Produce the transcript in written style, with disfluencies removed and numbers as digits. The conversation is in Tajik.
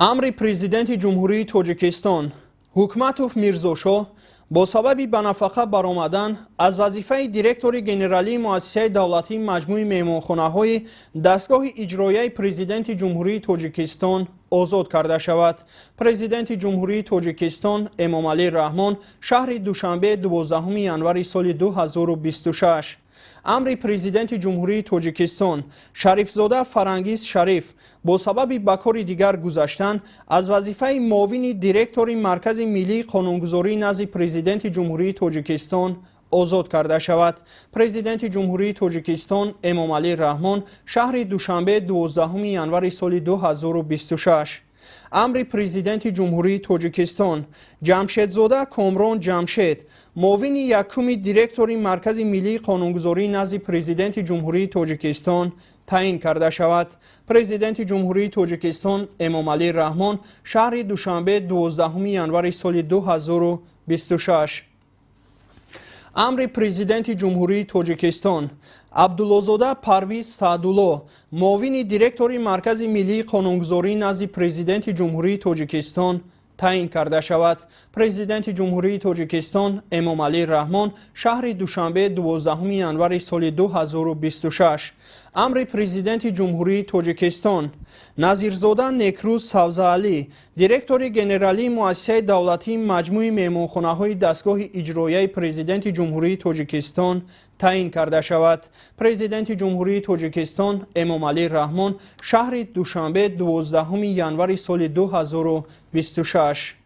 Амри Президенти Ҷумҳурии Тоҷикистон: Ҳукматов Мирзошоҳ бо сабаби ба нафақа баромадан аз вазифаи директори генералии Муассисаи давлатии Маҷмӯи меҳмонхонаҳои дастгоҳи иҷроияи Президенти Ҷумҳурии Тоҷикистон озод карда шавад. Президенти Ҷумҳурии Тоҷикистон Эмомалӣ Раҳмон, шаҳри Душанбе, 12 январи соли 2026. Амри Президенти Ҷумҳурии Тоҷикистон: Шарифзода Фарангиз Шариф бо сабаби ба кори дигар гузаштан аз вазифаи муовини директори Маркази миллии қонунгузорӣ назди Президенти Ҷумҳурии Тоҷикистон озод карда шавад. Президенти Ҷумҳурии Тоҷикистон Эмомалӣ Раҳмон, шаҳри Душанбе, 12 январи соли 2026. Амри Президенти Ҷумҳурии Тоҷикистон: Ҷамшедзода Комрон Ҷамшед муовини якуми директори Маркази миллии қонунгузорӣ назди Президенти Ҷумҳурии Тоҷикистон таъин карда шавад. Президенти Ҷумҳурии Тоҷикистон Эмомалӣ Раҳмон, шаҳри Душанбе, 12 январи соли 2026. Амри Президенти Ҷумҳурии Тоҷикистон: Абдуллозода Парвиз Саъдулло муовини директори Маркази миллии қонунгузорӣ назди Президенти Ҷумҳурии Тоҷикистон таъин карда шавад. Президенти Ҷумҳурии Тоҷикистон Эмомалӣ Раҳмон, шаҳри Душанбе, 12 январи соли 2026. Амри Президенти Ҷумҳурии Тоҷикистон: Назирзода Некрӯз Савзаалӣ директори генералии Муассисаи давлатии Маҷмӯи меҳмонхонаҳои дастгоҳи иҷроияи Президенти Ҷумҳурии Тоҷикистон таъин карда шавад. Президенти Ҷумҳурии Тоҷикистон Эмомалӣ Раҳмон, шаҳри Душанбе, 12 январи соли 2026.